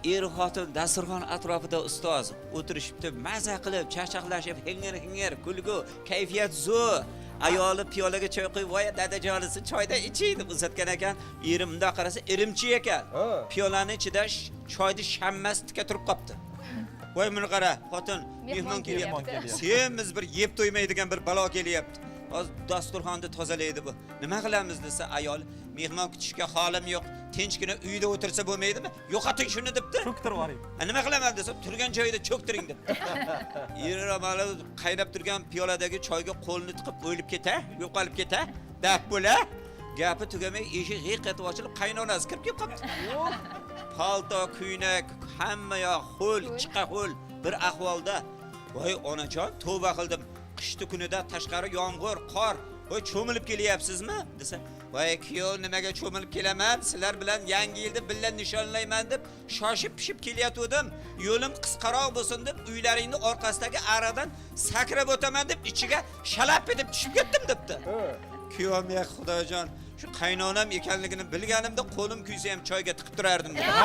Er xotin dasturxon atrofida, ustoz, o'tirishibdi, maza qilib chaqchaqlashib, hingir hingir kulgu, kayfiyat zo'r. Ayoli piyolaga choy quyib, "Voy dadajonisi, choydan iching", deb uzatgan ekan. Eri mundoq qarasa, irimchi ekan. Piyolani ichida choyni shammasi tika turib qolibdi. "Voy, buni qara, xotin, mehmon kelyapti." Kelyapti. "Semiz bir yeb to'ymaydigan bir balo kelyapti. Hozir dasturxonni tozalaydi bu. Nima qilamiz?" desa, ayol, "Mehmon kutishga holim yo'q. Tinchgina uyda o'tirsa bo'lmaydimi? Yo'qoting shuni", debdi. Cho'ktirib yuboring. "Ha, nima qilaman?" desa, "Turgan joyida cho'ktiring", debdi. Eri mana qaynab turgan piyoladagi choyga qo'lini tiqib, o'lib keta, yo'qolib keta. Dab bo'la. Gapi tugamay, eshik g'iyq etib ochilib, qaynonasi kirib kelib qolibdi. Palto, kuynak, hamma yoq ho'l, chiqa ho'l bir ahvolda. "Voy onajon, tavba qildim. Qishni kunida tashqari yomg'ir, qor. Voy, cho'milib kelyapsizmi?" desa, "Voy kuyov, nimaga cho'milib kelaman? Sizlar bilan yangi yilni billa nishonlayman deb shoshib pishib kelayotgandim. Yo'lim qisqaroq bo'lsin deb uylaringni orqasidagi ariqdan sakrab o'taman deb ichiga shalap etib tushib ketdim", debdi. Kuyovim, "Ya Xudojon, shu qaynonam ekanligini bilganimda qo'lim kuysa ham choyga tiqib turardim", debdi.